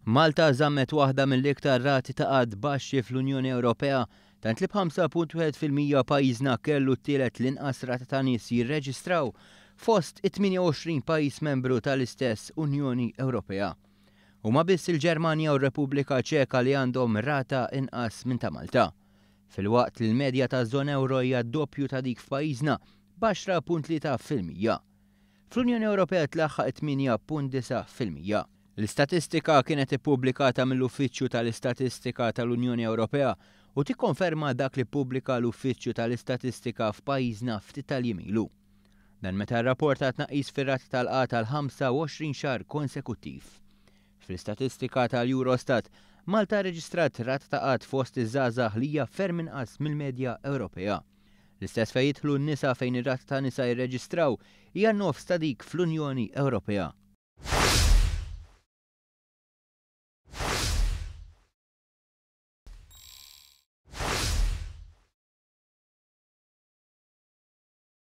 Malta żammet waħda mill-iktar rati ta' qgħad baxxi fl-Unjoni Ewropea, tant li b'5.1% pajjiżna kellu t-tielet l-inqas rata ta' nies jirreġistraw fost it-28 pajjiż membru tal-istess Unjoni Ewropea. Huma biss il-Ġermanja u r-Repubblika Ċeka li għandhom rata inqas minn ta' Malta. Filwaqt li l-medja taż-żona ewro hija d-doppju ta' dik f'pajjiżna, b'10.3%. Fl-Unjoni Ewropea tlaħħaq 8.9%. L-istatistika kienet ippubblikata mill-Uffiċċju tal-Istatistika tal-Unjoni Ewropea u tikkonferma dak li ppubblika l-Uffiċċju tal-Istatistika f'pajjiżna ftit tal-jiem ilu. Dan meta rrapporta tnaqqis fir-rata tal-qgħad għal 25 xahar konsekuttiv. Fl-istatistika tal-Eurostat, Malta rreġistrat rata ta' qgħad fost iż-żgħażagħ li hija ferm inqas mill-medja Ewropea. L-istess fejn jidħlu n-nisa fejn ir-rata ta' nisa jirreġistraw hija nofs ta' dik fl-Unjoni Ewropea.